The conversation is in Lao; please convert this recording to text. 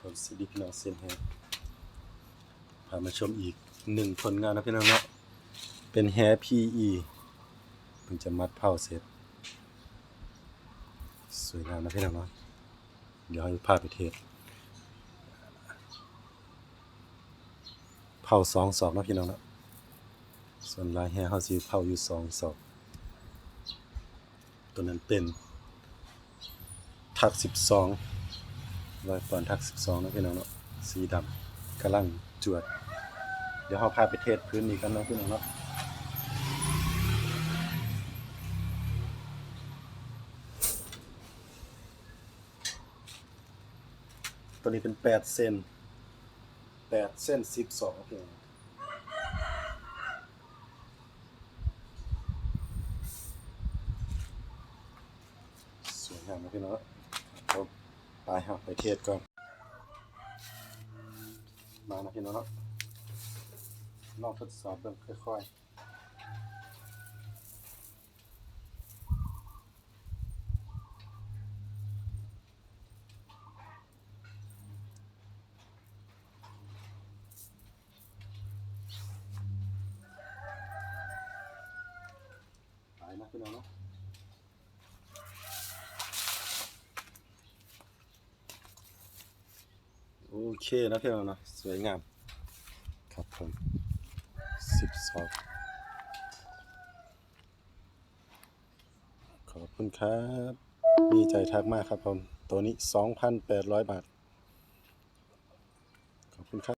ສະຫວັດດີພີ່ນ້ອງເຊັ່ນເຄີຍ ພາມາຊົມອີກໜຶ່ງຜົນງານເນາະພີ່ນ້ອງເນາະ ເປັນແຫພີອີ ເພິ່ນຈະມັດເຜົາເສັດ ສວຍງາມເນາະພີ່ນ້ອງເນາະ. ດຽວເຮົາຈະພາໄປເທດ ເຜົາສອງສອກເນາະພີ່ນ້ອງເນາະ ສ່ວນຫຼາຍແຫເຮົາຊິເຜົາຢູ່ສອງສອກ. ຕົວນັ້ນເປັນຖັກສິບສອງ ຮ້ອຍປອນຖັກສິບສອງເນາະພີ່ນ້ອງເນາະ ສີດຳກຳລັງຈວດ. ດຽວເຮົາພາໄປເທດພື້ນນີ້ກັນເນາະພີ່ນ້ອງເນາະ. ຕົວນີ້ເປັນແປດເຊັນ ແປດເຊັນສິບສອງເນາະພີ່ນ້ອງ. ສວຍງາມເນາະພີ່ນ້ອງເນາະ. ໄປ ເຮົາໄປເທດກ່ອນ ມາເນາະພີ່ນ້ອງເນາະ ລອງທົດສອບເບິ່ງຄ່ອຍໆ. ໄປນະພີ່ນ້ອງເນາະ. ໂອເຄເນາະພີ່ນ້ອງເນາະ ສວຍງາມຄັບຜົມ ສິບສອງ. ຂອບຄຸນຄັບ ມີໃຈທັກມາຄັບຜົມ. ໂຕນີ້ສອງພັນແປດຮ້ອຍບາດ. ຂອບຄຸນຄັບ.